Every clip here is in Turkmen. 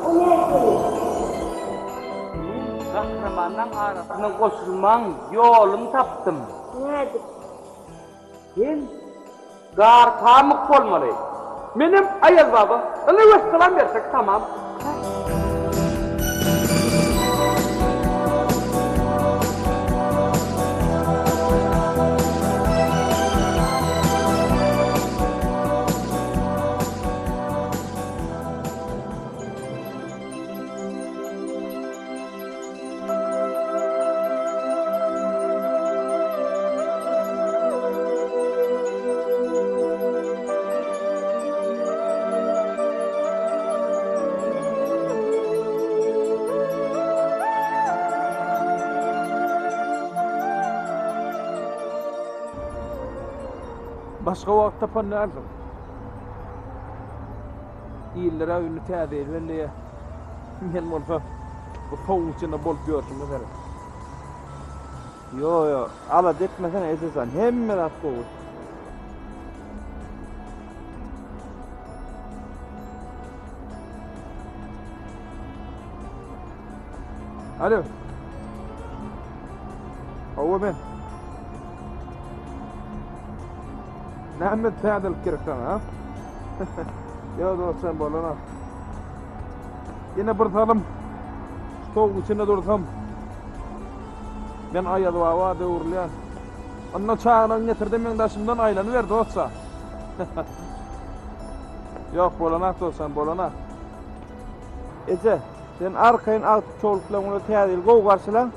O nähili? Men gahrymanlaň arasyna goşulmaň ýoluny tapdym. Nädip? Sen Garpamyk bolmaly. Menem Aýaz baba. Ine wessalam bersek tamam. Başga wagt tapan dälsiň. Iller-ä indi täze ýyl belleýär. Men bolsa bu sowugyň içinde bolup ýörşüme seret. Ýo ýo, alada etmesene ejejan, hemme zat gowy. Alo. Hawa men. Näme täzelik gerek saňa, ha? Ýok, dost, sen bolana. Ýene bir salym sowuk içinde dursam, men Aýaz baba döwrülýän. Onda çagalaryňy getir-de meň daşymdan aýlanyber, dostça. Ýok, bolanak, dostjan, bolanak. Eje, sen arkaýyn agtyk-çowluk bilen olar täze ýyly gowy garşylaň.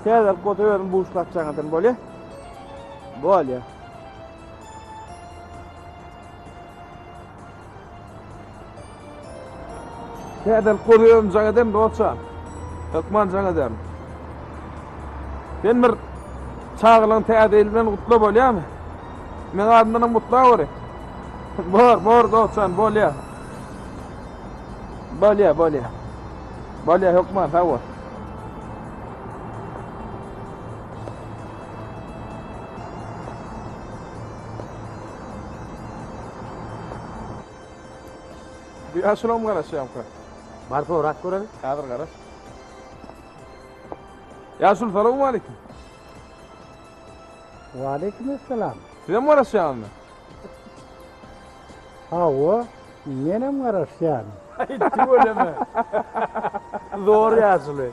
Täzelik bolsa özüm buşlatjaň eden bolýa. Bolýa. Täzelik bolsa özüm jaň ederin dostjan. Hökman jaň ederin. Sen bir çagalaryň täze ýyl bilen gutla bolýamy? Meň adymdanam gutlaweri. Bor, bor dostjan, bolýa. Bolýa, bolýa. Bolýa hökman, sag bol. Bu ýaşulam garaşýamka. Bar sorap göreli. Häzir garaş. Ýaşuly salowmaleýkim. Waleýkim essalam. Sizem garaşýaňyzmy? Hawa, menem garaşýan. Aý tüweleme. Zor ýaşuly.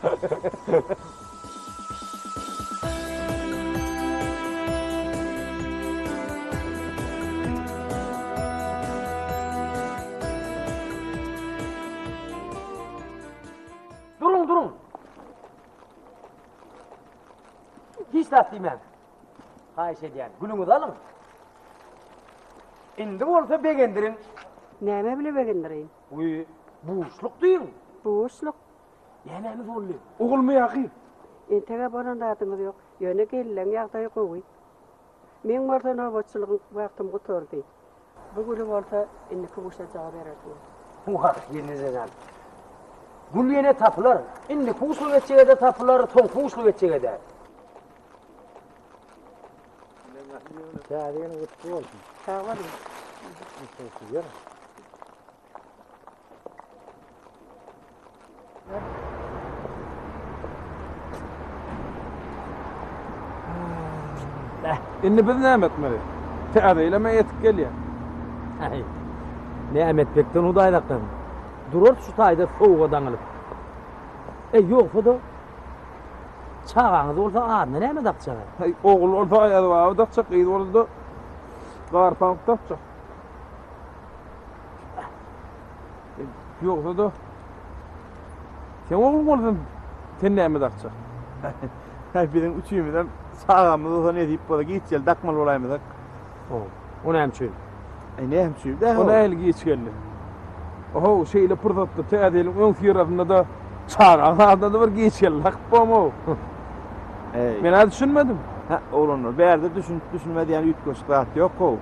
Duruň, duruň. Hiç zat diýmäň. Haýyş edýän, gülüňizi alyň. Indi bolsa begendiriň. Näme bile begendireýin? Wiý, buşluk diýiň. Buşluk? Nämämiz boldy? Ogulmy ýa gyz? Entegä bolan zadymyz ýok. Ýöne gelleň ýagdaýy gowy. Meň bolsa nobatçylygyň wagtym gutardy. Bu güli bolsa indiki guşajaga berersiňiz. Wah, gelneje jan. Gül ýene tapylar. Indiki guşluk etjege-de tapylar, soňky guşluk etjege-de. Täze ýylyň gutly bolsun. Sag boluň. Ýör. Indi biz näme etmeli? Täze ýylam ýetip gelýär. Aý, näme etmekden Hudaý saklasyn. Durarys şu taýda sowuga daňylyp. Eý, ýogsa-da, çagaňyz bolsa adyna näme dakjak? Aý, ogul bolsa Aýaz baba dakjak, gyz bolsa Garpamyk dakjak. Ýogsa-da, seň ogluň bolsa sen näme dakjak? Äý, biziň üçimizem çagamyz bolsa nesip bolsa giç geldi dakmaly bolaýmasak. O näme üçin? Äý, näme üçin? O nähili giç geldi? Ohow, şeýle pursatda täze ýylyň öňüsyrasynda-da çagaň adyna-da bir giç geldi dakyp bomo. Äý. Men-ä düşünmedim. Hä, oglanlar, bärde düşünip düşünmez diýen üýtgeşik zat ýok-how.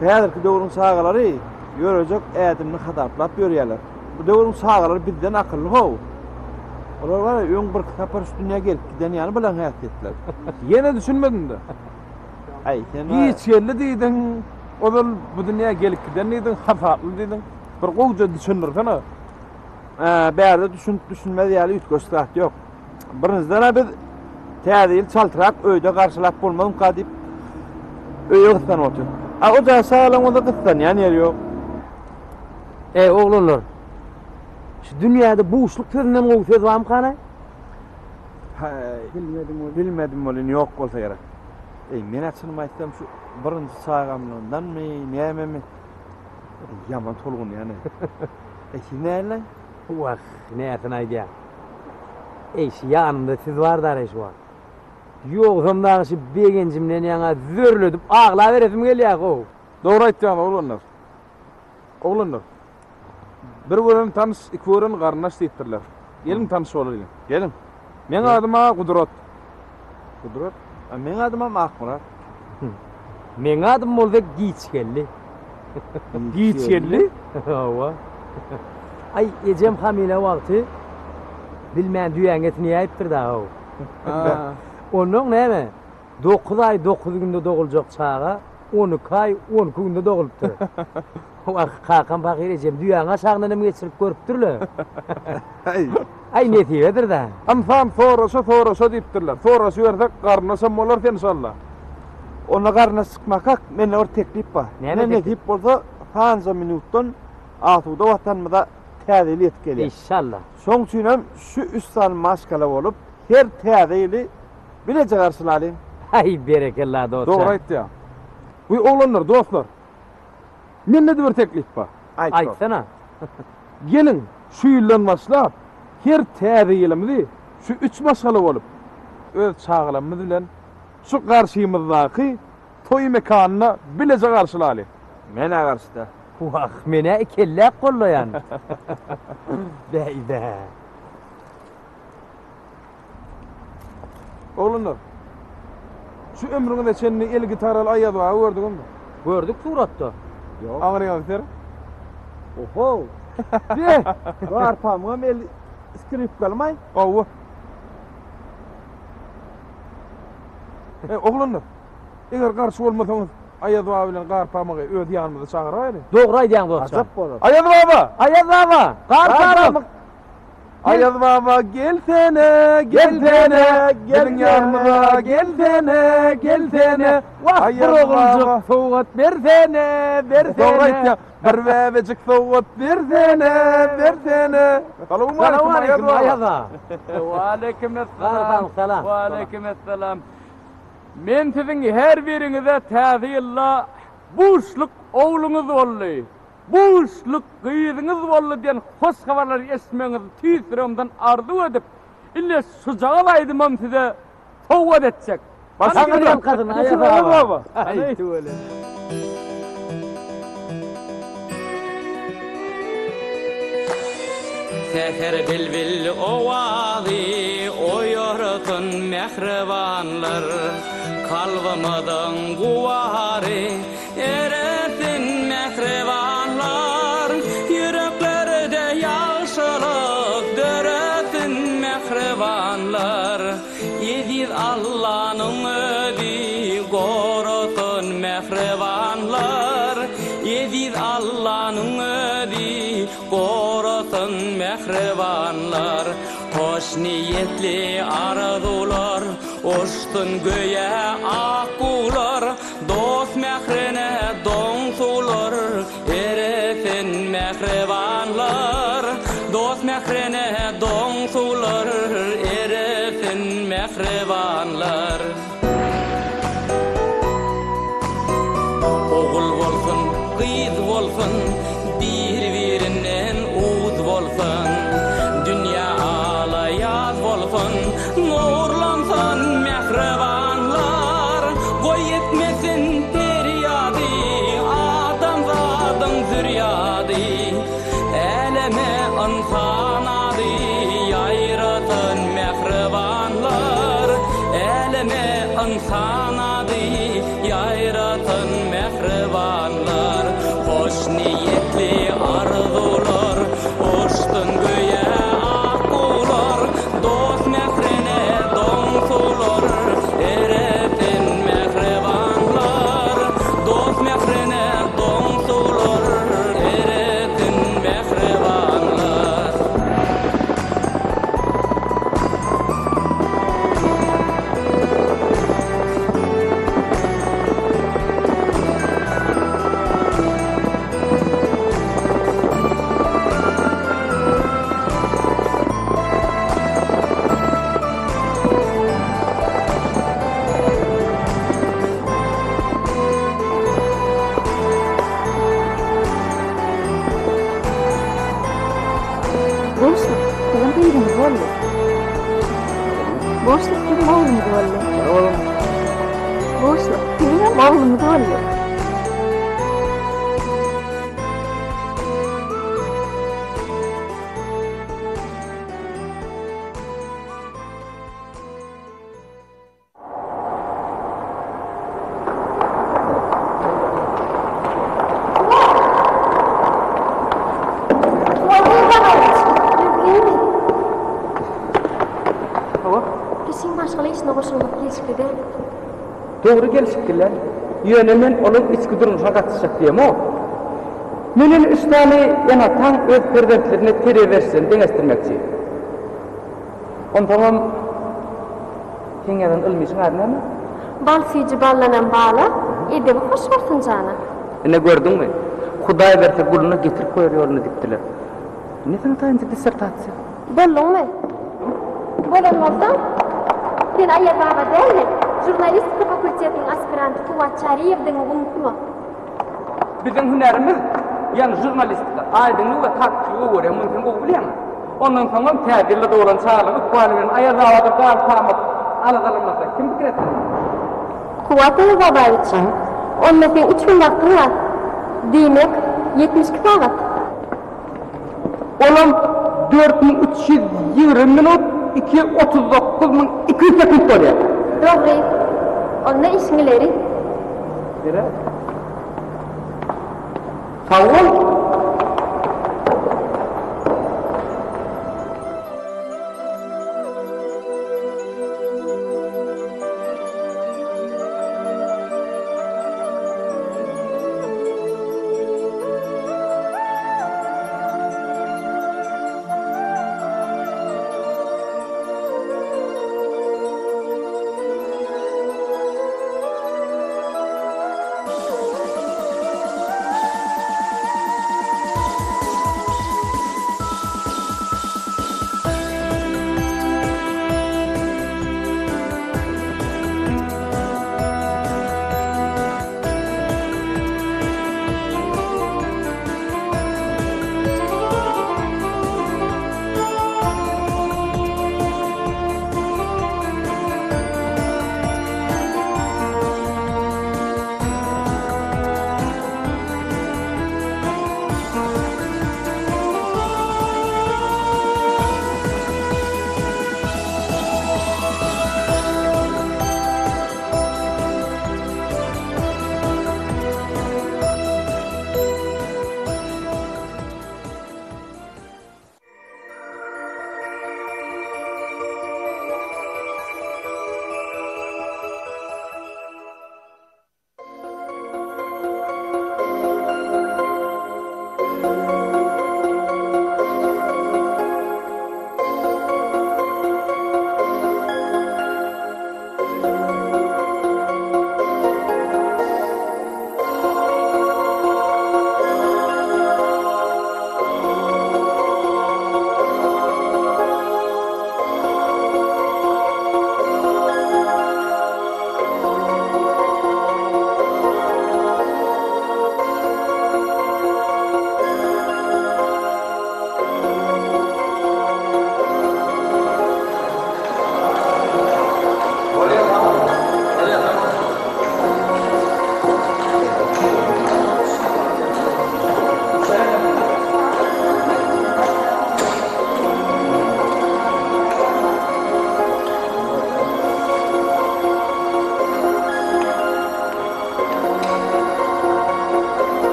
Häzirki döwrüň çagalary ýörejek ädimini hasaplap ýörýärler. Bu döwrüň çagalary bizden akylly how. Olar bar ya öň birki sapar şu dünýä gelip giden ýaly bilen häsiýetler. Ýene düşünmedim-de. Aý, sen Giç geldi diýdiň, ozal bu dünýä gelip giden diýdiň, hasaply diýdiň. Bir gowja düşündirsene. Bärde düşünip düşünmez ýaly üýtgeşik zat ýok. Birinjiden-ä biz Täze ýyl çaltrak öýde garşylap bolmazmyka diýip öýe gyssanyp otyrys. A o jaý çagalaň bolsa gyssanýan ýeri ýok. Eý, oglanlar! Şu dünýäde buşluk sözünden gowy söz barmykana? Häý, Bilmedim welin. Bilmedim welin ýok bolsa gerek. Eý, men-ä çynymy aýtsam şu birinji çagamlygymdanmy, nämemi, ýaman tolgunýan-eý. Eý, siz näleý? Wah, näsini aýdýaň. Eý, şu ýanymda siz bar-da-reý şu wagt. Ýogsam dagy şu begenjimden ýaňa zörledip aglaberesim gelýär-how. Dogry aýtýaňyz, oglanlar. Oglanlar, bir gören tanyş, iki gören garyndaş diýipdirler. Geliň tanyş bolalyň. Geliň. Meň adym-a Gudrat. Gudrat? A meň adymam Akmyrat. Meň adym bolsa Giçgeldi. Giçgeldi? Hawa. Aý, ejem hamile wagty bilmän düýäň etini iýäýipdir-dä-how. Onnoň näme, Dokuz aý dokuz günde doguljak çaga 12 aý 12 günde dogulypdyr. Wah, kakam pahyr ejem düýäň aşagyndan hem geçirip görüpdir-le. Aý, nesibedir-dä. Ynsan soraşa soraşa diýipdirler. Soraşybersek garyndaşam bolarys enşalla. Onda garyndaş çykmakak mende bir teklip bar. Näme teklip? Nesip bolsa sanja minutdan asuda watanymyza täze ýyl ýetip gelýär. Enşalla. Şoň üçinem şu üç sany maşgala bolup her täze ýyly Bileje garşylalyň. Aý berekella dostjan. Dogry aýtýaň. Bu oglanlar dostlar. Mende-de bir teklip bar. Aýt. Aýtsana. Geliň şu ýyldan başlap her täze ýylymyzy şu üç maşgala bolup öz çagalarymyz bilen şu garşymyzdaky toý mekanynda bileje garşylalyň. Men-ä garşy däl. Wah men-ä ikelläp gollaýan. Bäý-bä. Oglanlar, şu ömrüňize çenli el gitaraly Aýaz baba gördüňizmi? Gördük suratda. Ýok. Aňryňa ser. Oho. Be, bu arpamyňam eli skripkalymaý? Hawa. E, oglanlar, eger garşy bolmasaňyz, Aýaz baba bilen Garpamygy öz ýanymyza çagyraýaly. Dogry aýdýaň dostjan. Ajap bolar. Aýaz baba! Aýaz baba! Garpamyk! Aýaz baba gelsene, gelsene, biziň ýanymyza gelsene, gelsene. Wah, bir oguljyk sowgat bersene, bersene. Dogry aýtýaň. Bir bäbejik sowgat bersene, bersene. Salowmaleýkim Aýaz baba. Waleýkim essalam. Salam. Waleýkim essalam. Men siziň her biriňize täze ýylda buşluk ogluňyz boldy. Buşluk, gyzyňyz boldy diýen hoş habarlary eşitmegiňizi tüýs ýüregimden arzuw edip, ine şujagaz aýdymam size sowgat etjek. Başyňy ýalkasyn, Aýaz baba. Aý, tüweleme. Säher bilbil owazy oýarsyn mähribanlar, Kalbymyzyň guwary Eresin mähribanlar, Ýüreklerde ýagşylyk döresin mähribanlar. Eziz Allanyň özi gorasyn mähribanlar, Eziz Allanyň özi gorasyn mähribanlar. Hoşniýetli arzuwlar uçsun göýä ak guwlar, Dost mährine doň suwlar eresin mähribanlar Dost mährine doň suwlar eresin mähribanlar Ogul bolsun, gyz bolsun, bir-birinden uz bolsun Dünýä ala ýaz bolsun, Nurlansyn mähribanlar, Goý ýetmesin perýady, Adamzadyň zürýady. Äleme ynsan ady, Ýaýrasyn mähribanlar, Äleme ynsan ady, Ýaýrasyn mähribanlar. Hoşniýetli arzuwlar, Uçsun göýä ak guwlar, Dost mährine doň suwlar, Eresin mähribanlar. Dost mährine doň suwlar, Eresin mähribanlar. Buşluk, siziň gyzyňyz boldy. Buşluk, siziň ogluňyz boldy. Buşluk, siziňem ogluňyz boldy. Kişiň maşgala işine goşulmak gelşikli däl. Dogry gelşikli däl. Ýöne men olaň içki durmuşyna gatyşjak diýemok. Men ony üç sany ene-ataň öz perzentlerine terbiýe berişlerini deňeşdirmekçi. Onsoňam seň ýazan ylmy işiň ady näme? Bal süýji ballanan bala, edebi hoş bolsun jana. Ine gördüňmi? Hudaý berse guluny getirip goýar ýoluna dikdiler. Ine saňa taýynja dissertasiýa. Bolduňmy? Bolan bolsaň, sen Aýaz baba däl-de, žurnalistika fakultetiniň aspiranty Kuwwat Çaryýewdigiňi unutma. Biziň hünärimiz, ýagny žurnalistika, aýdyňlygy we takyklygy gowy görýär, muny sen gowy bilýäň. Ondan soňam täze ýylda doglan çagalaryň ykbaly bilen Aýaz babadyr Garpamyk aladalanmasa, kim pikir etsin muny? Kuwwat Aýazbabaýewiç, onda seň üç gün wagtyň bar. Diýmek, 72 sagat. Olam 4320 minut 239 200 sekunt bolýar. Dogry. Onda işiň ileri. Nere? Sag bol.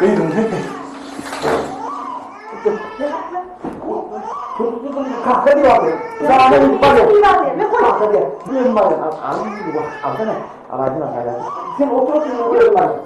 Gyzyň sesi. Kaka diýýär. Jana gidip barýar. Kaka diýýär. Men barýan. Al, alsana. Alaýsana, Sen otur, otur, özüm barýan.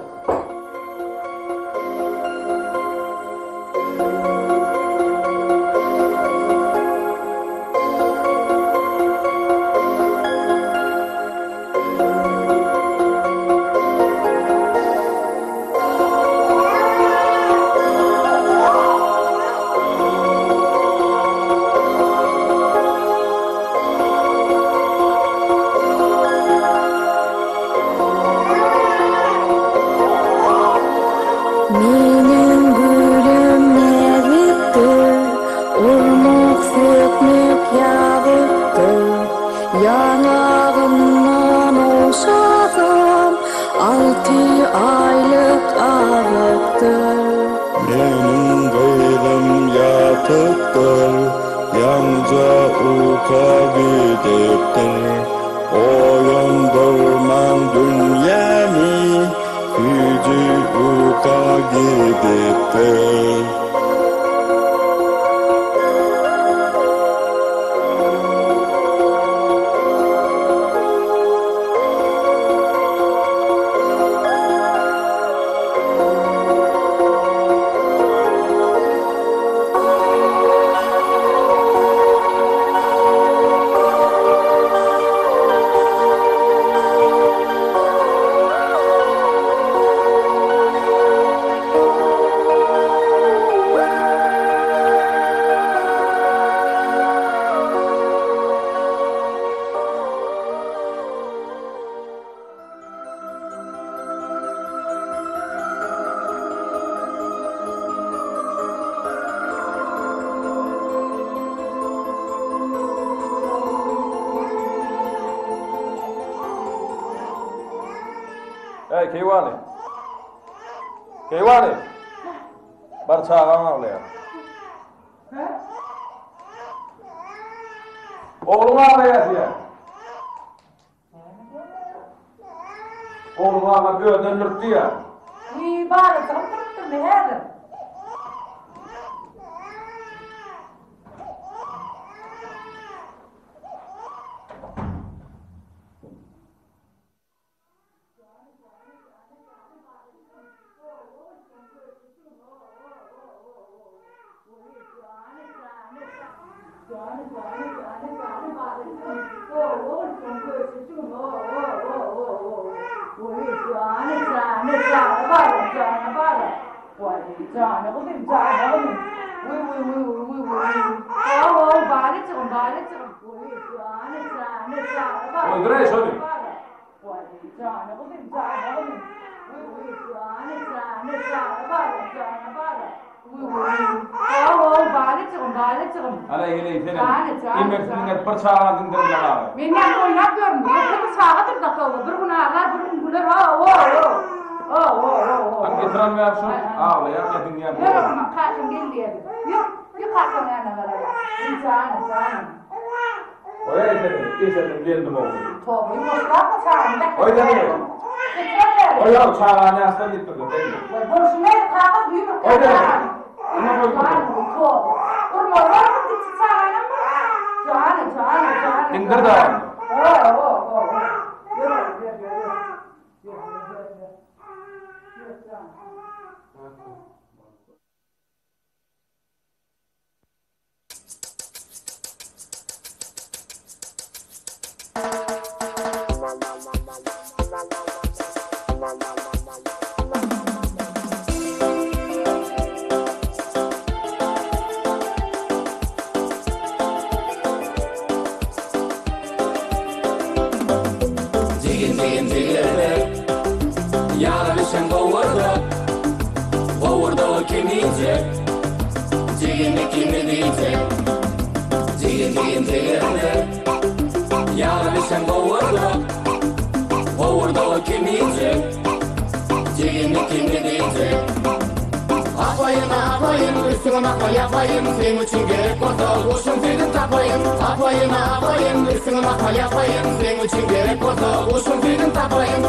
Meniň gülüm näzikdir, Urmak, sökmek ýazykdyr. Ýaňagyndan ogşasam, Alty aýlyk azykdyr. Meniň gyzym ýatypdyr, Ýaňja uka gidipdir. Oýandyrmaň dünýäni, Süýji uka gidipdir. Eý, keýwany! Keýwany! Bar çagaň aglaýar. Ogluň aglaýar diýýär. Ogluň aglap özünden dürtdi diýýär. Wiý, balajygym turupdyrmy häzir? Öldüräý şony. Ala heleý senem emersiň gelip bir çagany diňdirmän aga. Men näme oýnap ýörün? Ýeke bir çagadyr da toba. Bir gün aglar, bir gün güler. O o o. O o o. Hany getir almaýar şuny. Aglaýar ýa diňýär. Ýör o zaman kakam gel diýeli. Ýör, ýör kakam ýanyna baraýyn. Jana, jana. Goý ejesini, ejesiniň geldim ogly. Toba, ýuwaşrakmy çagany bäh. Goý däli. Getirem bäri. Goý ýa çagany ýaşdan diýip durdy, däli. Goý, bolşuny nädip kaka düýn Goý däli. Ine goý. Toba. Urmaly bolarmy kiçi çaganam bu? Jana, jana, jana. Diňdir dagyn. Ho, ho, ho. Ýör, ýör, ýör, ýör. Ýör, ýör, ýör. Ýör, jana. Jigim jigim jigerler Ýaga bişen gowurdak Gowurdagy kim iýjek Jigimi kimi diýjek Jigim jigim jigerler Ýaga bişen gowurdak Gowurdagy kim iýjek Jigimi kimi diýjek Apaýyn apaýyn üstüňe makmal ýapaýyn Seň üçin gerek bolsa guşuň süýdün tapaýyn Apaýyn apaýyn üstüňe makmal ýapaýyn Seň üçin gerek bolsa guşuň süýdün tapaýyn.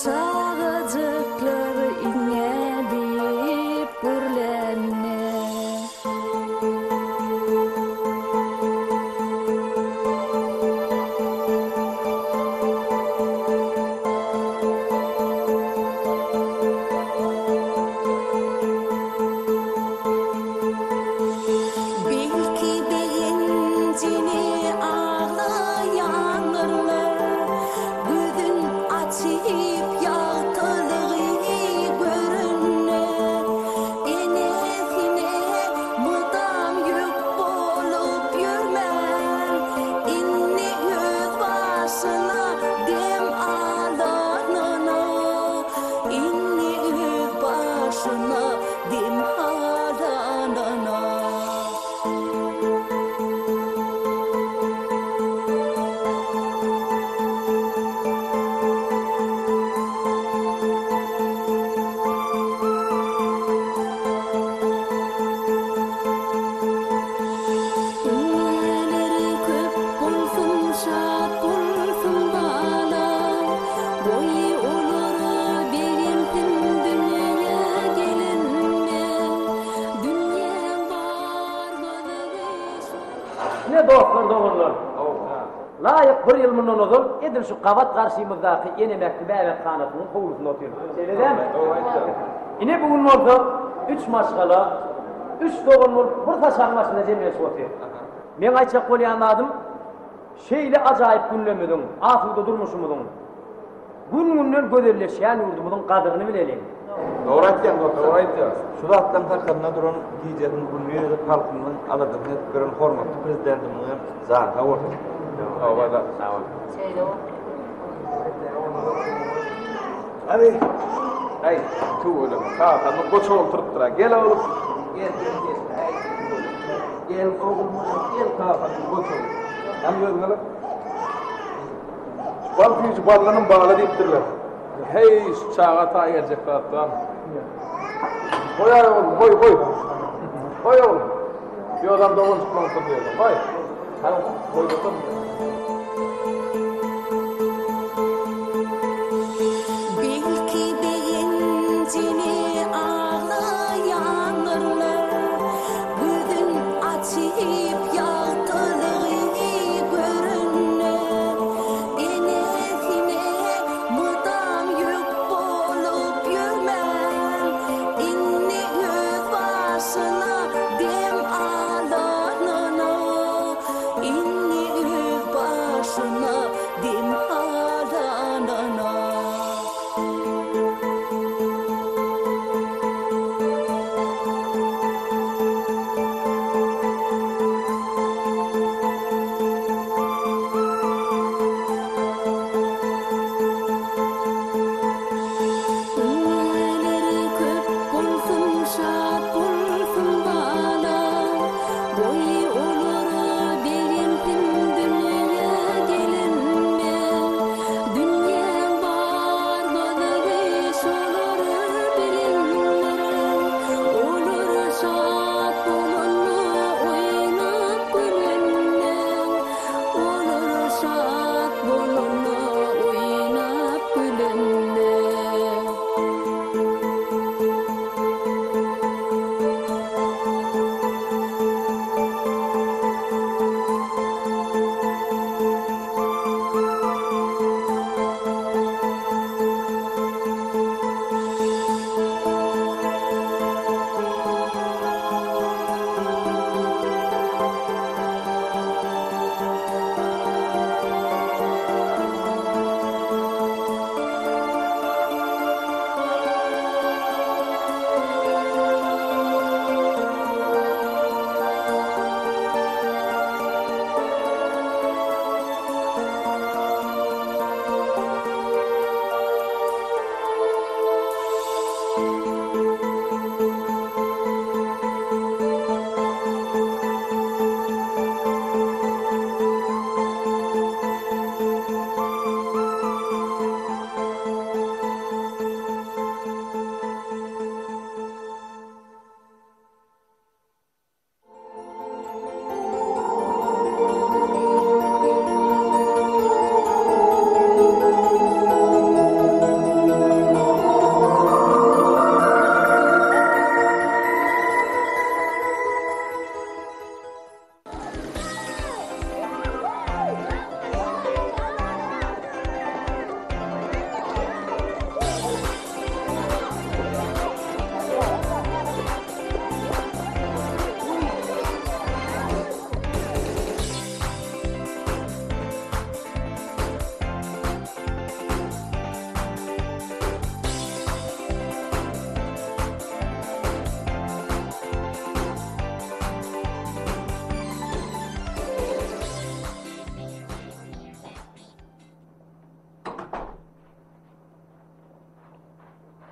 Çagajyklar iňňe diýip gürlände. Belki begenjine aglaýandyrlar, Gözün açyp ýagtylygy görende, Enesine mydam ýük bolup ýörmän, Indi öz başyna dem alanyna, Indi öz başyna dem alanyna. Dünýäleri köp bolsun, şat bolsun bala, Goý olara begensin dünýä gelenine, Dünýäň bar gyzygy şol. Ine dostlar doganlar. Laýyk bir ýyl mundan ozal edil şu gabat garşymyzdaky Ene mähri bäbekhanasynyň howlusynda otyrdyk. Şeýle dälmi? Ine bu gün bolsa üç maşgala, üç dogan bolup bir saçagyň başynda jemlenişip otyr. Meň aýtjak bolýan zadym, şeýle ajaýyp günlerimiziň, asuda durmuşymyzyň, gün-günden gözelleşýän ýurdumyzyň gadyryny bileliň. Dogry aýtýaň dost, dogry aýtýaň. Şu zatlaryň sakasynda duran gijesini gündiz edip halkymyzyň aladasyny edip ýören hormatly Prezidentimiziň hem jany sag bolsun. Hawa-da. Sag bol. Şeýle bolsun. Hany. Aý, tüweleme. Kakamyz goç oturypdyr-a. Gel oglum. Gel, gel, gel. Aý, tüweleme. Gel oglum, gel kakamyz goç ogly. Hany gözüňi ala. Bal süýji ballanym bala diýipdirler. Heý, şu çaga taý geljek zatdan. Goý-aý oglum, goý, goý. Goý oglum. Ýogsam doganjyklaryň puluny ýerden. Goý. Hany, goýdurdan. Belki begenjine aglaýandyrlar, Gözün açyp ýagtylygy görende, Enesine mydam ýük bolup ýörmän, Indi öz başyna dem alanyna, Indi öz.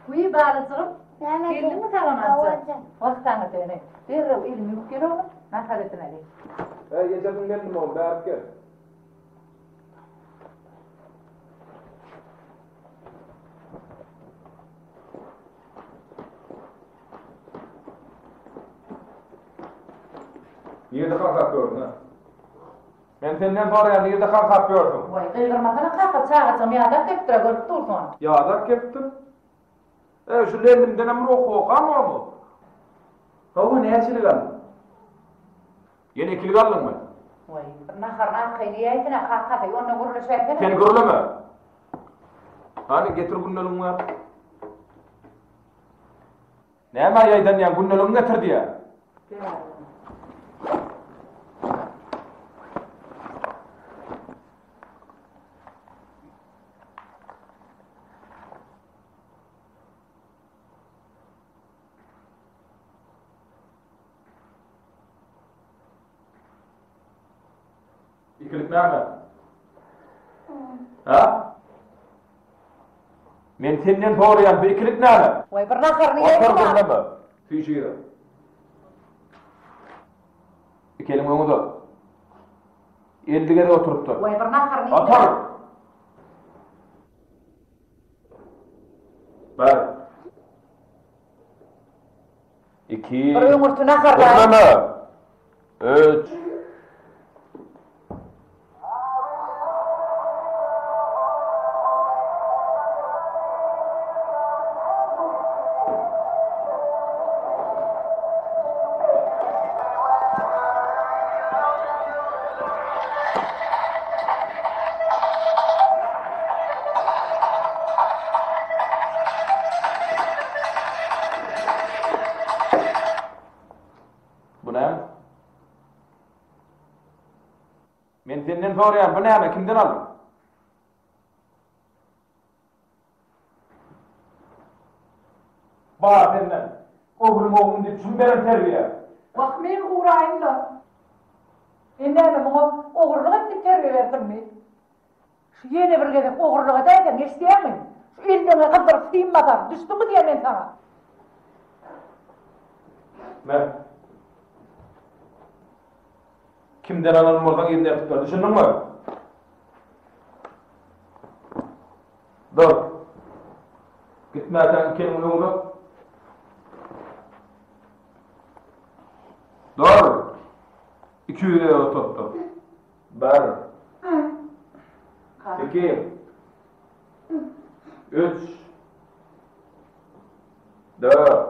Wiý, balajygym, geldiňmi sag-amança? Wah, saňa döneýin. Derrew elimi ýuwup gel oglum, nahar edineli. Äý, ejesin geldim oglum, bärik gel. Nirede kakap ýördüň, ha? Men senden soraýan, nirede kakap ýördüň? Waý, gygyrmasana kaka, çagajygym ýadap gelipdir-ä, görüp dursuň. Ýadap gelipdir? Eý, şu lellimdenem bir okuw okamokmy? Hawa, näçelik aldyň? Ýene ikilik aldyňmy? Waý, bir naharyny arkaýyn iýäýsene, kakasy, onda gürleşäýsene. Sen gürleme. Hany, getir gündeligiňi ber. Nämä ýaýdanýaň, gündeligiňi getir diýýän. Ikilik näme? Ha? Men senden soraýan, bu ikilik näme? Waý, bir naharyny iýeýin. Otur gürleme. Süýşüre. Iki eliňi öňe uzat. 50 gezek oturypdyr. Waý, bir naharyny iýeýin. Otur. Bir. Iki. Bir öňürti naharlaýyn. Gürleme. Üç. Bu näme? Men senden soraýan, bu näme? Kimden aldyň? Bar senden. Oglum oglum diýip şum beren terbiýe. Wah men uraýyn-da. Men näme muňa ogurlyk et diýip terbiýe berdimmi? Şu ýene bir gezek ogurlyk edäýseň, eşidýäňmi? Şu elleňe gyzdyryp sim basaryn, düşdüňmi diýýän men saňa. Me. Kimden alan bolsaň yzyna eltip ber, düşündiňmi? Dur. Gitmäkäň iki eliňi öňe uzat. Dur. 200 gezek oturtdyr. Bir. Iki. Üç. Dört.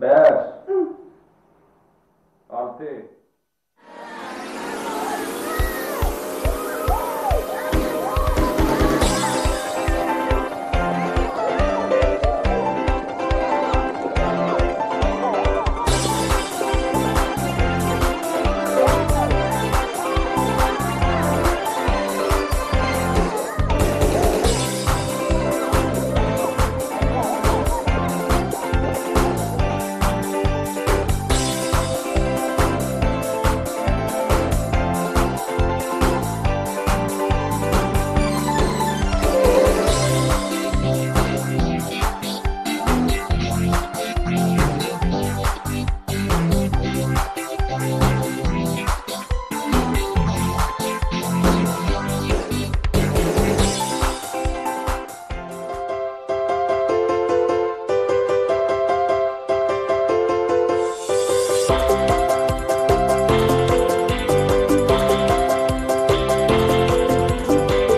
Bäş. Alty.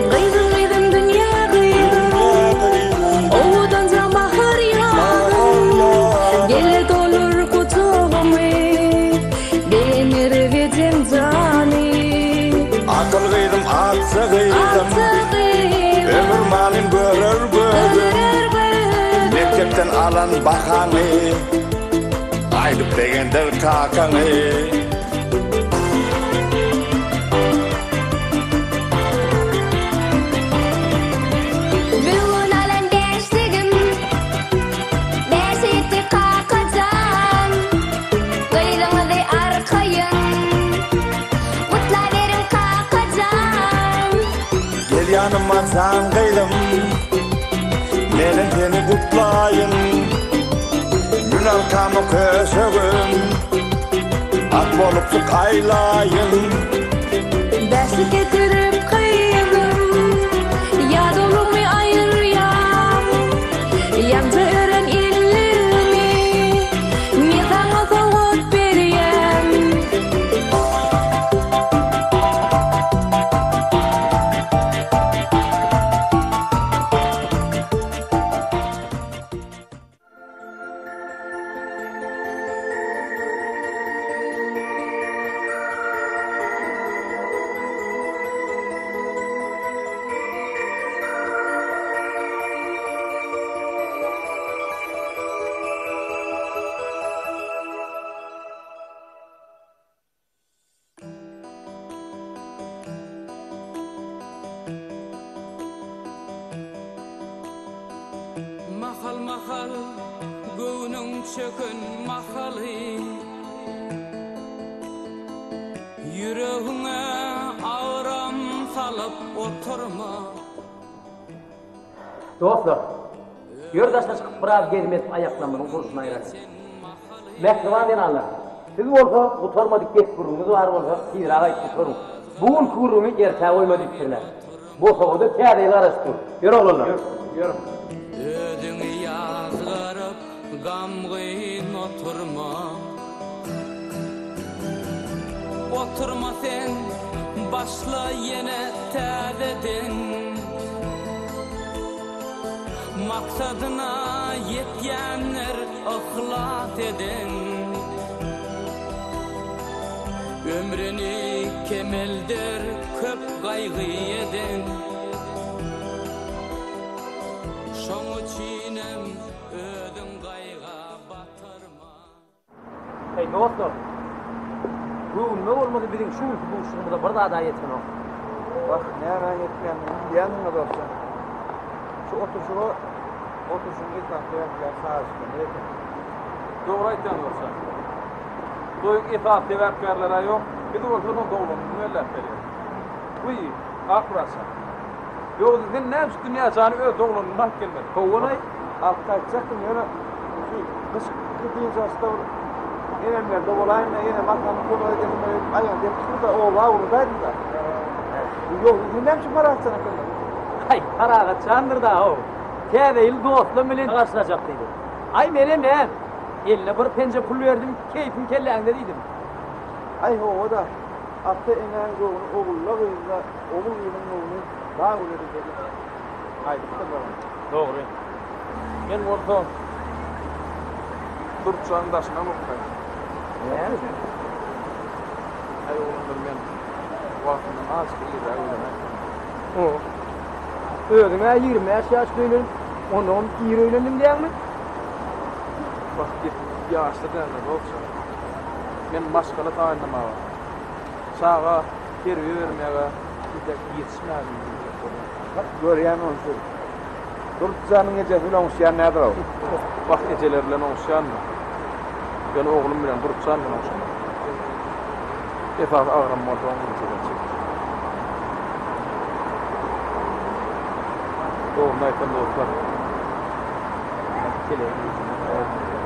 Gyzym gyzym dünýä gyzym Owadanja bahar ýazym Gel dolur gujagymy Begenir ejem jany Akyl gyzym atsa gyzym Atsa gyzym Ömür malyn görer gözüm Görer gözüm Mekdepden alan bahaňy Aýdyp begendir kakaňy. Bugün alan bäşligim Bäşe ýetdi kakajan Gyzyňyzy arkaýyn Gutlaberiň kakajan Gel ýanyma jan gyzym. Menem seni gutlaýyn Mün arkama köşegim At bolup çyk aýlaýyn Bäşlik getirip gyzym Ýadawlygymy aýyrýan Ýaňja ören elligimi Men saňa sowgat berýän. Mahal-mahal göwnüň çöken mahaly, Ýüregiňe agram salyp oturma. Dostlar, ýör daşa çykyp biraz gezim edip aýaklarymyzyň gurşuny aýralyň. Mähriban zenanlar, siz bolsa gutarmadyk gep-gürrüňiňiz bar bolsa tizräk aýdyp gutaryň. Bu günki gürrüňi ertä goýma diýipdirler. Bosagada täze ýyl garaşyp dur. Ýör oglanlar. Ýör, ýör. Özüňi ýazgaryp gamgyn oturma. Oturma sen, başla ýene täzeden. Maksadyna ýetýänler yhlas eden. Ömrüni kemelder köp gaýgy eden. Şoň üçinem özüň gaýga batyrma. Eý dostlar! Göwnüme bolmasa biziň şu günki duşuşygymyza bir zada ýetenok. Wah, nämäň ýetmändigini bilýändiňä dostjan. Şu oturşyga oturşygyň esasy sebäpkäri sazlaşyklar eken. Dogry aýtýaň dostjan. Toýuň esasy sebäpkärler-ä ýok, biz bolsa onuň doglan gününi belläp berýäris. Wiý, Akmyratjan. Ýogsa sen näme üçin Dünýä jany öz doglan gününe alyp gelmediň? Howwalaý, alyp gaýtjakdym, ýöne şu gyşky dynç alşda bir enemlerde bolaýyn-da, enem-atamyň kömek edesim gelip, aýagyny depip dur-da, oba ugradaýdym-da. Ýogsa sen näme üçin Parahatjan alyp gelmediň? Aý, Parahatjandyr-da-ow. Täze ýyly dostlam bilen garşylajak diýdi. Aý, menem näm, eline bir penje pul berdim, keýpiň kelläňde diýdim. Aý, hawa-da, ata-enäň göwni ogulla-gyzda, ogul-gyzyň göwni dag güle diýip aýdypdyrlar. Dogry. Men bolsa Durçanyň daşyndan urup gaýtdym. Näme üçin? Aý oglanlar men wagtyndan azajyk irräk öýlenäýdim. O. Özüň-ä 25 ýaşda öýlenip, onnoňam ir öýlendim diýýäňmi? Wah, gep ýaşda däl-de, dostjan. Men maşgala taýynlamaga, çaga terbiýe bermäge entek ýetişmändim diýjek bolýan. Görýän onsuz. Durdyjanyň ejesi bilen oňuşýan nädir-ow? Wah, ejeleri bilen oňuşýandyr. Ýöne oglum bilen, Durdyjan bilen oňşamok. Esasy agram bolsa oň ejeleri çekýär. Dogryny aýtsam dostlar, men kelegiň ujundan aýrylmaýan.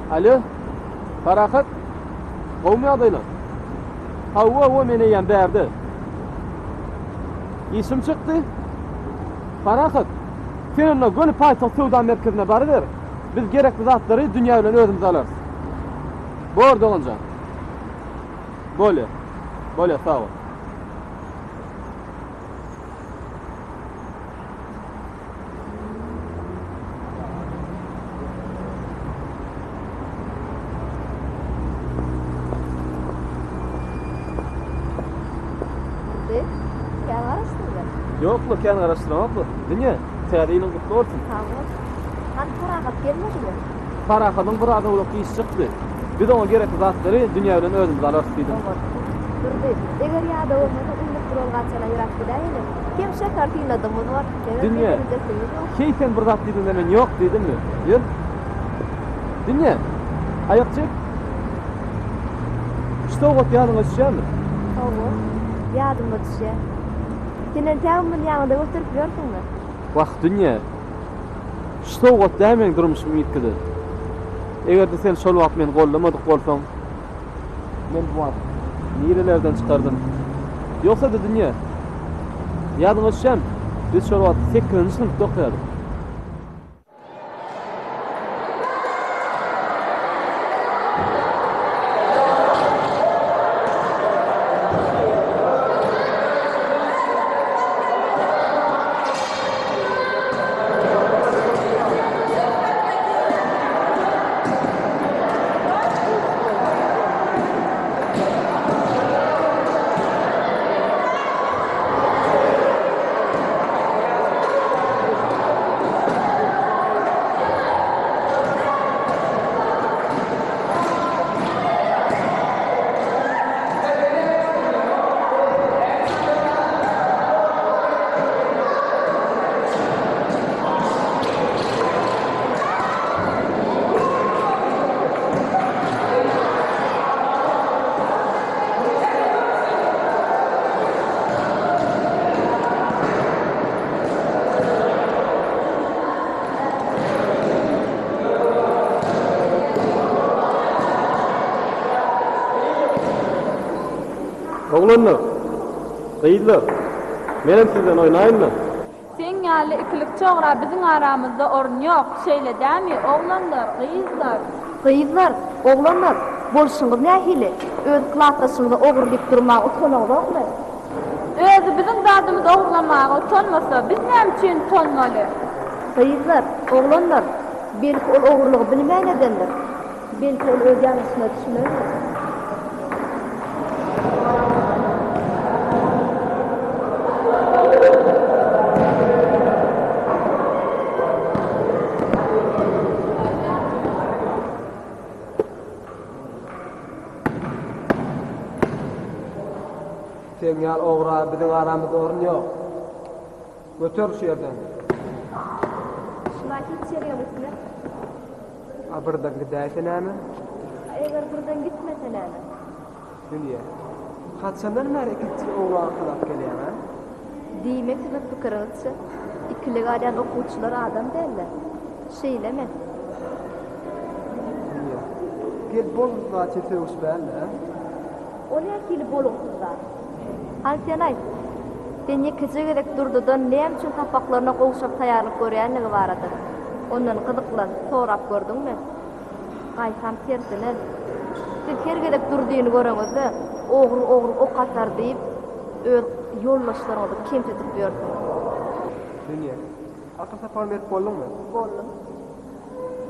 Alo, Parahat, gowumy ýagdaýlar? Hawa, hawa, men eýýäm bärde. Işim çykdy. Parahat, sen onda göni paýtagt söwda merkezine baryber. Biz gerekli zatlary Dünýä bilen özümiz alarys. Bor, doganjan. Bolýa. Bolýa, sag bol. Ýok-la, kän garaşdyramok-la. Dünýe, täze ýylyň gutly bolsun. Sag bol. Hany Parahat gelmedimi? Parahadyň biraz owlak işi çykdy. Biz oňa gerekli zatlary Dünýe bilen özümiz alarys diýdim. Oňat. Durdy, eger ýadaw bolmasaň, indiki duralgaçana ýöräp gidäýeli. Hem şäher synladygymyz bor, hemem Dünýe, gezelenjesimiz ýok. heý sen bir zat diýdiňde men ýok diýdimmi? Ýör. Dünýe, aýak çek. Şu sowgat ýadyňa düşýärmi? Hawa, ýadyma düşýär. Sen entägem muny ýanyňda göterip ýörsüňmi? Wah, Dünýe, şu sowgat däl meň durmuşymy üýtgeden. Eger-de sen şol wagt meni goldamadyk bolsaň, men bu wagt nirelerden çykardym? Ýogsa-da, Dünýe, ýadyňa düşýärmi, biz şol wagt sekizinji synpda okaýardyk. Oglanlar, gyzlar, menem sizden oýnaýynmy? Seň ýaly ikilikçi ogra biziň aramyzda orun ýok, şeýle dämi, oglanlar, gyzlar? Gyzlar, oglanlar, bolşuňyz nähili? Öz klasdaşyňyza ogry diýip durmaga utanaňzokmy? Özi biziň zadymyzy ogurlamaga utanmasa, biz näme üçin utanmaly? Gyzlar, oglanlar, belki ol ogurlygy bilmän edendir? Belki ol öz ýalňyşyna düşünendir? Seň ýaly ogra biziň aramyzda orun ýok. Göter şu ýerden. Şuna hiç ýerigem gitmez. A birden gidäýse näme? A eger birden gitmese näme? Dünýe. Haçandan bäri ikilikçi ogra arkalap gelýäň, a? Diýmek siziň pikiriňizçe, ikilik alýan okuwçylar adam däldir. Şeýlemi? Dünýe. Gel bolgusyz zat üçin sögüşmäli-dä. O nähili bolgusyz zat? Hany sen aýt. Sen ýekeje gezek Durdydan näme üçin sapaklaryna gowşak taýýarlyk görýänligi barada ondan gyzyklan, sorap gördüňmi? Gaýtam tersine, siz her gezek Durdyny göreňizde, ogry ogry ok atar diýip, öz ýoldaşlaryňyzy kemsidip ýörsüňiz. Dünýe, akyl sapagyny berip bolduňmy? Boldum.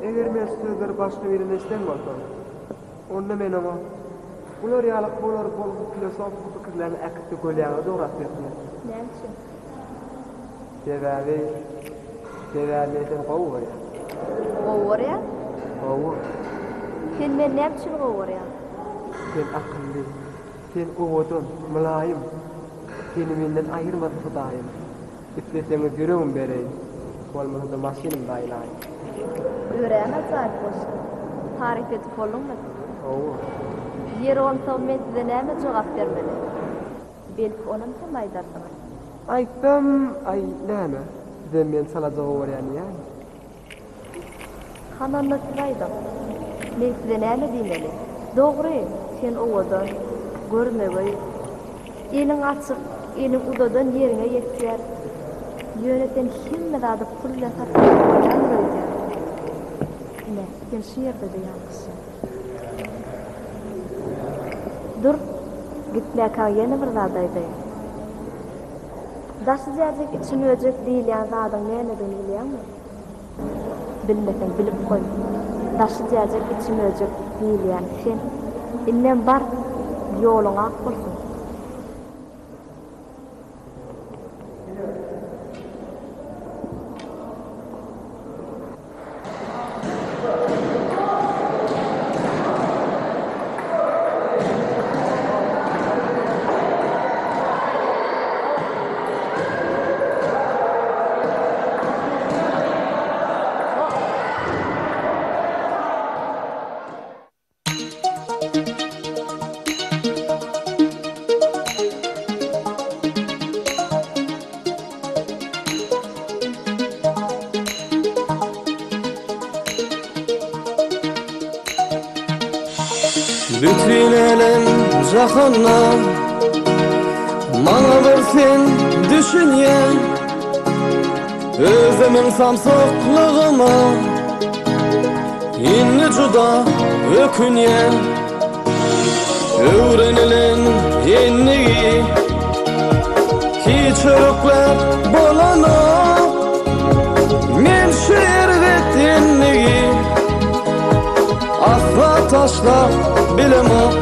Eger men şu sözleri başga birinden eşiden bolsam, onda men oňa, Bular ýaly bolar bolgusyz filosofiki pikirleriňi äkitde gölýäňe dograp berdiýen. Näme üçin? Sebäbi, sebäbi men seni gowy görýän. Gowy görýäň? Hawa. Sen meni näme üçin gowy görýäň? Sen akylly, sen owadan, mylaýym. Seni menden aýyrmasyn Hudaýym. Isleseňiz ýüregimi bereýin, bolmasa-da maşynymda aýlaýyn. Örän ajaýyp goşgy. Taryp edip bolduňmy? Hawa. Ýeri onsoň men size näme jogap bermeli? Belki onam hem aýdarsyňyz. Aýtsam, aý, näme, sizem meni çalaja gowarýan diýäýiň. Hany onda siz aýdyň. Men size näme diýmeli? Dogry, sen owadan, görmegeý. Eliň açyk, eliň uzadan ýeriňe ýetýär. Ýöne sen hemme zady pul bilen satyn alyp bolýandyr öýdýäň. Ine, sen şu ýerde-de ýalňyşýaň. Dur, gitmäkäň ýene bir zat aýdaýyn. Daşy jäjek, içi möjek diýilýän zadyň nämedigini bilýäňmi? Bilmeseň bilip goý. Daşy jäjek, içi möjek diýilýän sen. Indem bar, ýoluň ak bolsun. Bütin älem jahanda Maňa bir sen düşünýäň Özümiň samsyklygyma Indi juda ökünýän Öwrenilen endigi Hiç örükläp bolanok Men şu erbet endigi Asla taşlap bilemok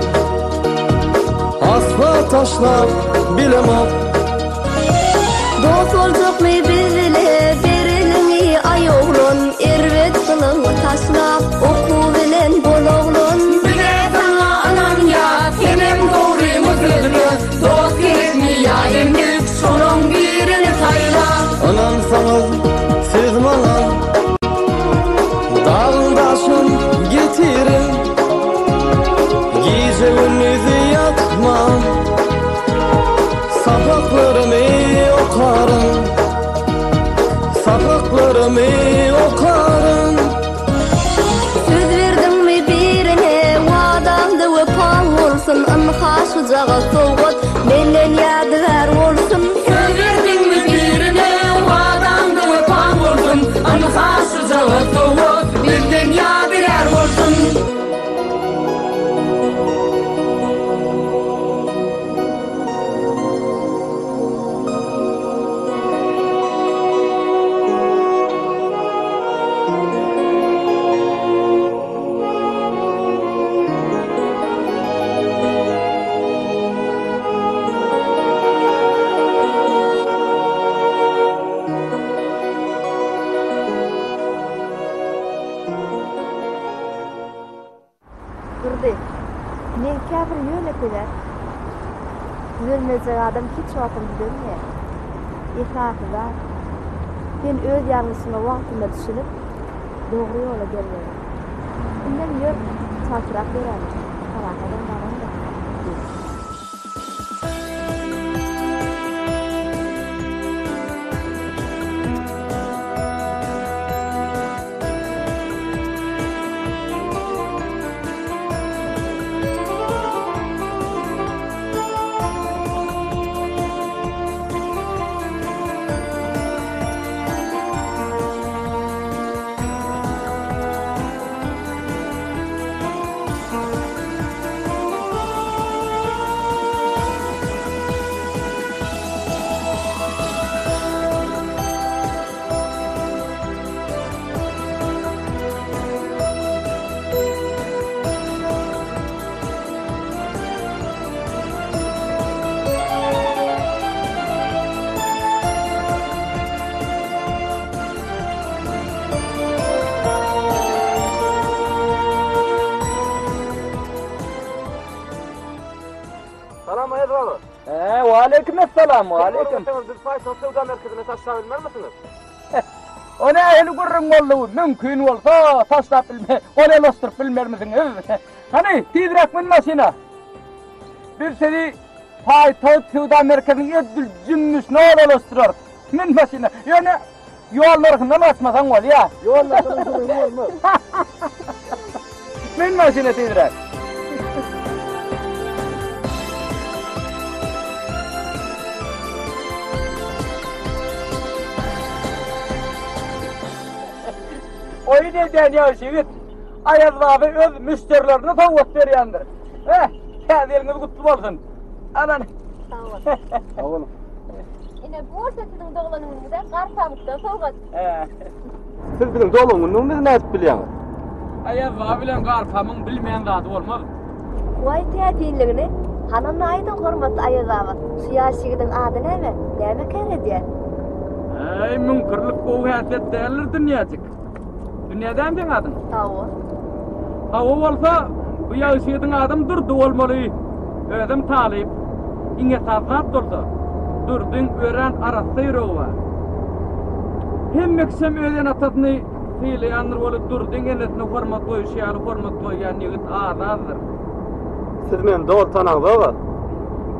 Asla taşlap bilemok Dost boljakmy biz bile ber eliňi aý oglan Erbet gylygyňy taşlap okuw bilen bol oglan. Bize saňa ynanýas senem dogryňy sözle Dost gerekmi ýa endik şolaň birini saýla. Ynansaňyz siz maňa Dagyň daşyn getirin Gije gündizi ýatman Sapaklarymy okaryn Sapaklarymy okaryn. Söz berdiňmi birine wadaňda wepaň bolsun Ynha şujagaz sowgat menden ýadygär bolsun. Söz berdiňmi birine wadaňda wepaň bolsun Ynha şujagaz sowgat menden ýadygär bolsun. Durdy. Meňkä bir ýönekeý zat. Düzelmejek adam hiç wagtam düzelmeýär. Esasy zat, sen öz ýalňyşyňa wagtynda düşünip, dogry ýola gelmeli. Indem ýör, çaltrak ýöräli. Parasadam barandyr, diýdi. Salam Aýaz baba. He, waleýkim essalam, waleýkim. Biz paýtagt söwda merkezine taşlap bilmermisiňiz? O nähili gürrüň boldy bu? Mümkin bolsa, taşlap bilme, golaýlaşdyryp bilmermisiňiz? Hany, tizräk mün maşyna. Biz sizi paýtagt söwda merkeziniň edil jümmüşine golaýlaşdyrarys. Mün maşyna. Ýöne ýol nyrhyndan gaçmasaň bolýar. Ýol nyrhynyň gürrüňi bolmaz. Mün maşyna tizräk. Oýun edýän ýagşy ýigit Aýaz baba öz müşderilerine sowgat berýändir. Eh, täze ýylyňyz gutly bolsun. Alan. Sag bol. Sag boluň. Ine bu bolsa siziň doglan günüňize Garpamykdan sowgat. Siz biziň doglan günümizi nädip bilýäňiz? Aýaz baba bilen Garpamyň bilmeýän zady bolmaz. Waý täsinligini, hany onda aýdyň hormatly Aýaz baba, şu ýaş ýigidiň ady näme, näme kär edýär? Äý, müňkürlik gowy häsiýet däldir Dünýäjik. Dünýä dämi seň adyň? Hawa. Hawa bolsa, bu ýagşy ýigidiň adam Durdy bolmaly. Özem talyp. Iň esasy zat bolsa, Durdyň örän arassa ýüregi bar. Hemme kişem öz ene-atasyny sylaýandyr weli Durdyň enesine hormat goýuşy ýaly hormat goýýan ýigit az-azdyr. Siz meni doly tanaňzog-a.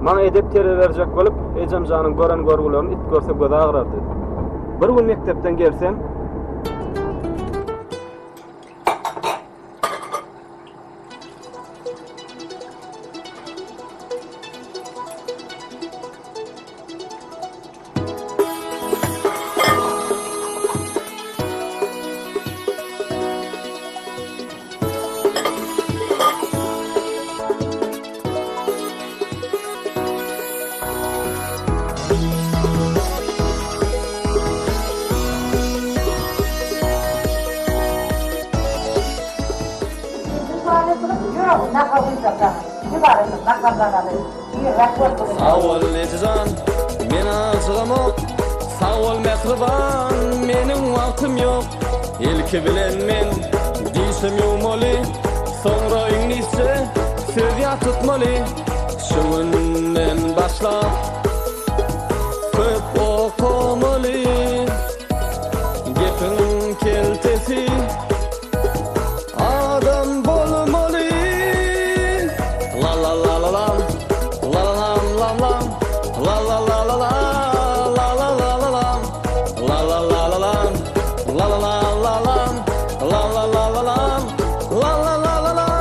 Maňa edep-terbiýe berjek bolup, ejem janyň gören görgülerini it görse gözi agyrardy. Bir gün mekdepden gelsem, Sag bol ejejan, men ajygamok Sag bol mähriban, meniň wagtym ýok Ilki bilen men dişim ýuwmaly Soňra iňlisçe söz ýat tutmaly Şu günden başlap köp okamaly Gepiň keltesi Adam bolmaly La la la la lam La la lam lam lam La la la la la La la la la lam La la la la lam La la la la lam La la la la lam La la la la lam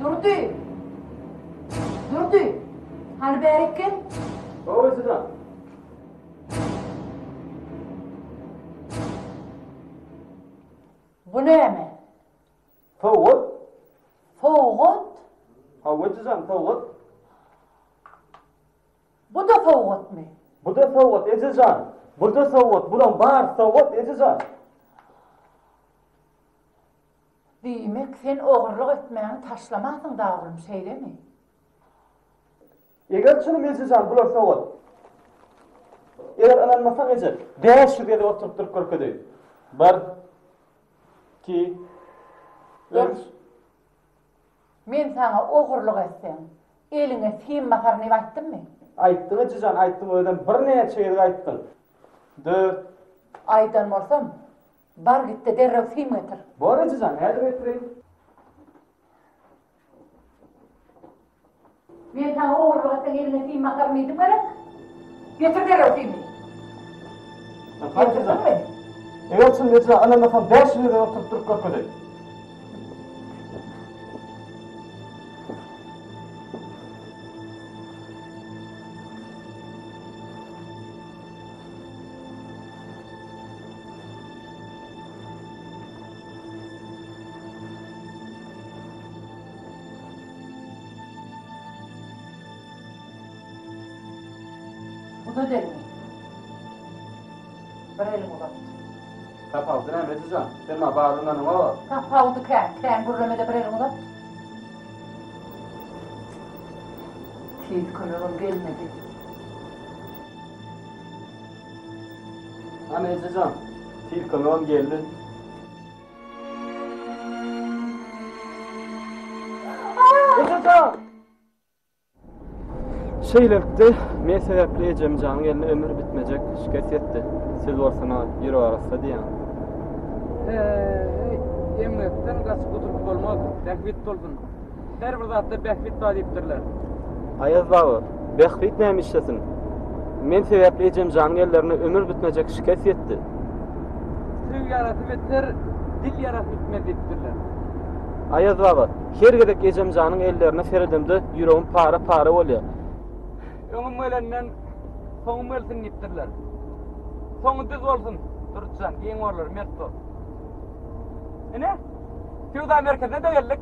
Durdy! Durdy! Hany bärik gel. Hawa ejejan. Bu näme? Sowgat. Sowgat? Hawa ejejan, sowgat. Bu-da sowgatmy? Bu-da sowgat ejejan. Bu-da sowgat. Bulaň bary sowgat ejejan. Diýmek, sen ogurlyk etmäňi taşlamansyň-da oglum, şeýlemi? Eger çynym ejejan bular sowgat. Eger ynanmasaň eje, 500 gezek oturyp durup görkezeýin. Bir, iki, üç. Men saňa ogurlyk etseň, eliňe sim basaryn diýip aýtdymmy? Aýtdyň ejejan, aýtdyň özem birnäçe gezek aýtdyň. Dört. Aýdan bolsam, bar git-de derrew sim getir. Bor ejejan, häzir getireýin. Men saňa ogurlyk etseň eliňe sim basaryn diýdim gerek? Getir derrew simi. Getirdiňmi? Eger çyn eje ynanmasaň 500 gezek oturyp durup görkezeýin. Uzat elini. Bir eliňi uzat. Tapawudy näme ejejan? Sen maňa bar ynanyňok. Tapawudy kän. Kän gürlemede bir eliňi uzat. Tiz kömegem gelmedi. Hany ejejan, tiz kömegem geldi. Şeýlelikde, men sebäpli ejemjanyň eline ömür bitmejek şikes ýetdi. Siz bolsa maňa ýürek arassa diýýäňiz. He-eý, emgekden gaçyp gutulyp bolmaz. Bähbit bolsun. Her bir zatda bähbit bar diýipdirler. Aýaz baba, bähbit näme işlesin? Men sebäpli ejemjanyň ellerine ömür bitmejek şikes ýetdi. Tyg ýarasy biter, dil ýarasy bitmez diýipdirler. Aýaz baba, her gezek ejemjanyň ellerine seredemde ýüregim para-para bolýar. Öňüm gelenden soňum gelsin diýipdirler. Soňy düz bolsun, Durdyjan, giň borlar, mert bol. Ine, söwda merkezine-de geldik.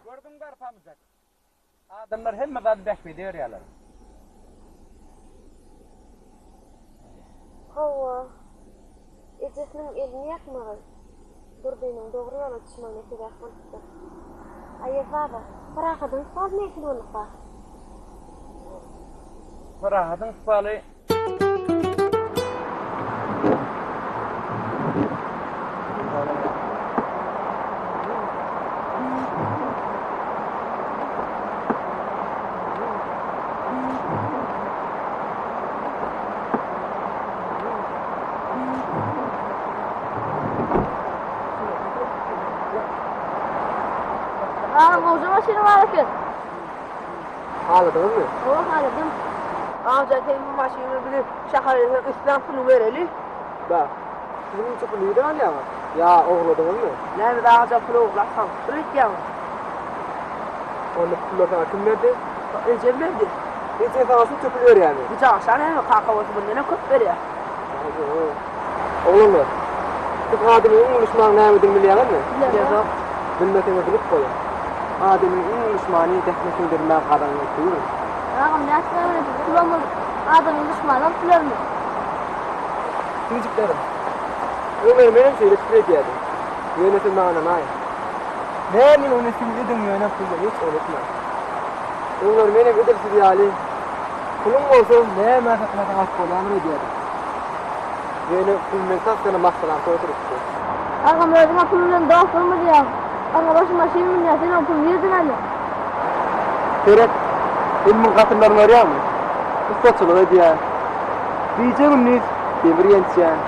Gördüňmi garpamyjak? Adamlar hemme zady bähbide görýärler. Hawa, ejesiniň elini ýakmagy Durdynyň dogry ýola düşmegine sebäp bolupdyr. Aýaz baba, Parahadyň ykbaly nähili bolduka? Parahadyň ykbaly Agam gowja maşyny bar eken. Haladyňyzmy? Hawa haladym. Agam sen bu maşyny bizi şähere eltseň islän puluny bereli. Bä. Siz munça puly nirden alýaňyz? Ýa ogurladyňyzmy? Näme biz agajan pul ogurlap saňa pul etýäňmi? Onda pullary saňa kim berdi? Ejem berdi. Ejeň saňa şunça pul berýärmi? Bu jaşa näme kaka bolsa mundanam köp berýär. Oglanlar, siz adamyň iň uly duşmany nämedigini bilýäňizmi? Bilemok. Bilmeseňiz bilip goýuň. Adamyň iň uly duşmany zähmet siňdirmän gazanylan puldur. Agam nätip öwredip pulam bolup adamyň duşmanam pularmy? Jigijiklerim, öňler menem şeýle pikir edýärdim. Ýöne siz maňa ynanaýyň. Näme ony siz ediň ýöne puly hiç unutmaň. Öňler menem edil siz ýaly puluň bolsa näme satyn alsaň alyp bolýandyr öýdýärdim. Ýöne pul meni tasdanam maşgalam toýdurypdy. Agam özüňä pul bilen dost bolma diýýäň. Arkabaşy maşyn münýär sen oň puluny nirden alýaň? Seret, elimiň gatyrlaryny görýäňmi? Ussaçylyk edýän. Gije-gündiz demir ýençýän.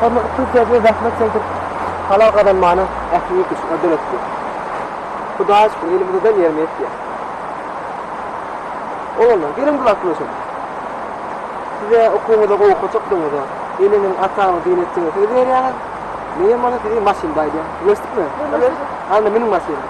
Hormatly Prezidentimiz zähmet çekip, halal gazanmana ähli mümkinçilikleri döretdi. Hudaýa şükür, elimizden ýerine ýetýär. Oglanlar, geliň bir zat gürleşeliň. Size okuwyňyzda gowy okajakdygyňyza, eneňiziň, ataňyzyň diýen etjegine söz berýäňiz. Menem bolsa sizi maşynda aýdýan. Gürleşdikmi? Gürleşdik. Alna münüň maşyna.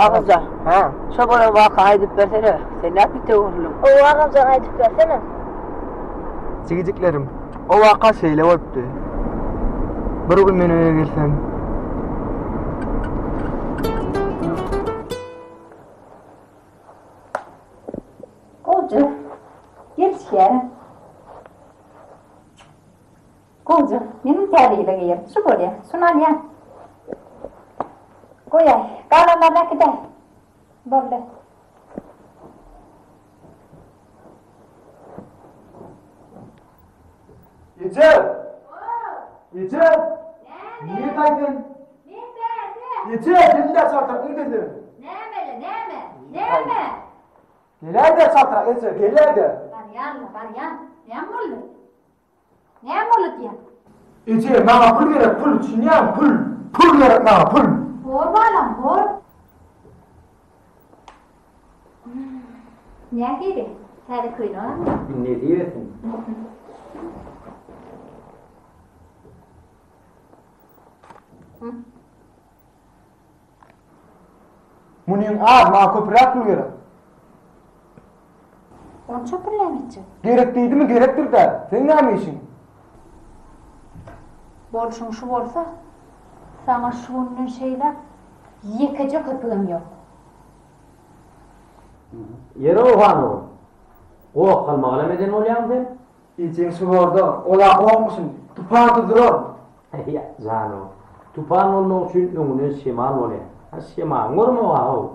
Agamjan, hä, şo bolan wakany aýdyp bersene. Sen nädip öwrüldiň? Hawa agamjan aýdyp bersene. Jigijiklerim, o waka şeýle bolupdy. Bir gün men öýe gelsem. Goja, gelişýärem. Gowja. Menem täze ýyla geýerin. Şu bolýa. Şuny alýan. Goýaý. Galanlaryny äkidäý. Boldy. Eje! Eje! Näme? Nirde sen? Men bärde. Eje, gel-de çaltrak, nirde sen? Nämele, näme? Näme? Geläý-de çaltrak, eje, geläý-de. Barýan-la, barýan. Näme boldy? Näme boldy diýýän? Eje, maňa pul gerek, pul, düşünýäňmi, pul. Pul gerek maňa, pul. Bor balam, bor. Nähili? Täze köýnek aldyň? Nesip etsin. Munyň az, maňa köpräk pul gerek. Onça pul näme etjek? Gerek diýdimi, gerekdir-dä. Seň näme işiň? Bolşuň şu bolsa, saňa şu günden şeýläk ýekeje köpügem ýok. Ýeri-ow han ogul. Goh-galmagalam eden bolýaň sen? Ejeň şu borda, ol-a gohmuşyn, tupan tuzurar. Heý, jan-ow, tupan bolmak üçin öňünden şemal bolýar. Ha, şemalyň görmeg-a-how.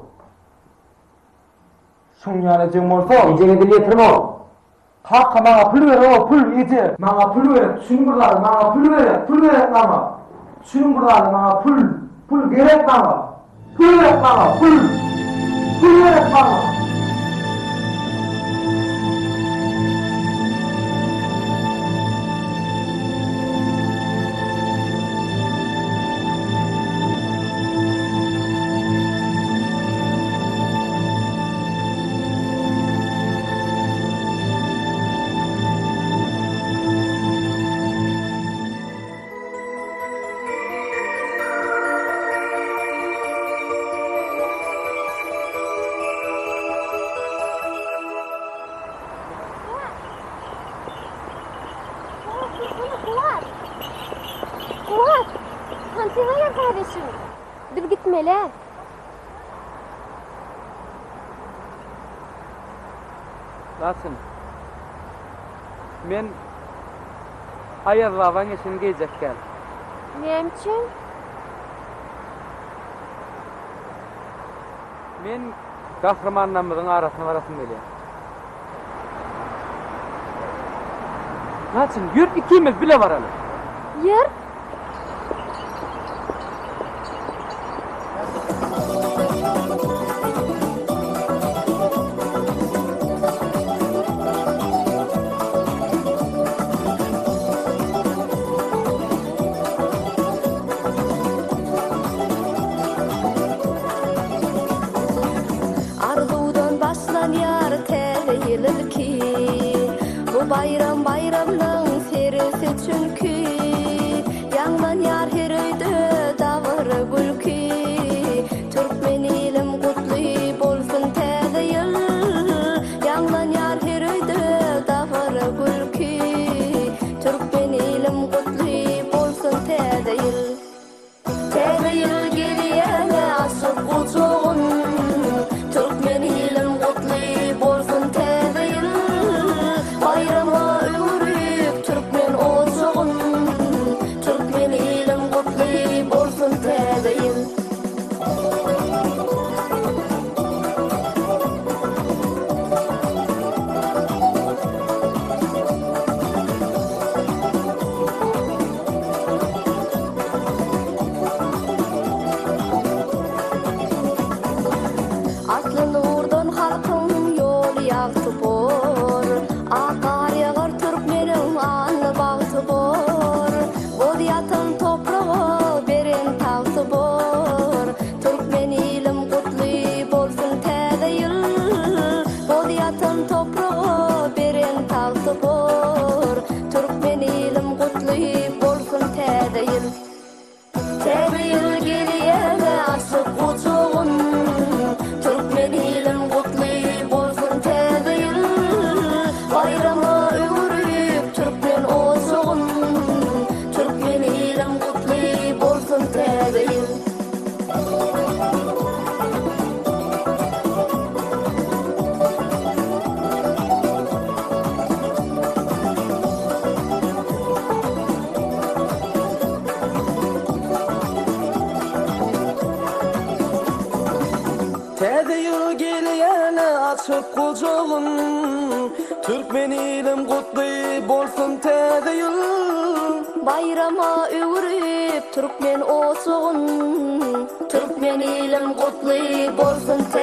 Şuň ýaly ejeň bolsa. Ejeňe dil ýetirme-ow. Kaka maňa pul ber-ow, pul, eje. Maňa pul gerek, düşüniň bir zada, maňa pul gerek, pul gerek maňa. Düşüniň bir zada, maňa pul, pul gerek maňa. Pul gerek maňa, pul! Pul gerek maňa! Kuwat! Hany gel kardeşim. Biz gitmeli. Laçyn. Men Aýaz babaň eşigini geýjek däl. Näme üçin? Men gahrymanlarymyzyň arasyna barasym gelýär. Laçyn, ýör ikimiz bile baraly. Ýör. Arzuwdan başlanýar täze ýyl ilki, Bu baýram baýramlaň seresi çünki. Ýaňlanýar her öýde dabara gülki, Türkmen ilim gutly bolsun täze ýyl. Ýaňlanýar her öýde dabara gülki, Türkmen ilim gutly bolsun täze ýyl. Täze ýyl gelýäne açyp gujagyn, Türkmen ilim gutly bolsun täze ýyl. Baýrama öwrüp türkmen ojagyn, Türkmen ilim gutly bolsun täze ýyl. Asly nurdan halkyň ýoly ýagty bor, Ak gar ýagar türkmeniň anna bagty bor, Boz ýatan topraga beren tagty bor, Türkmen ilim gutly bolsun täze ýyl, Boz ýatan topraga beren tagty bor, Türkmen ilim gutly bolsun täze ýyl. Täze ýyl gelýäne açyp gujagyn, Türkmen ilim gutly bolsun täze ýyl. Baýrama öwrüp türkmen ojagyn, Türkmen ilim gutly bolsun täze ýyl. Açyp gujagyn Türkmen ilim gutly bolsun täze ýyl. Baýrama öwrüp türkmen ojagyn Türkmen ilim gutly bolsun.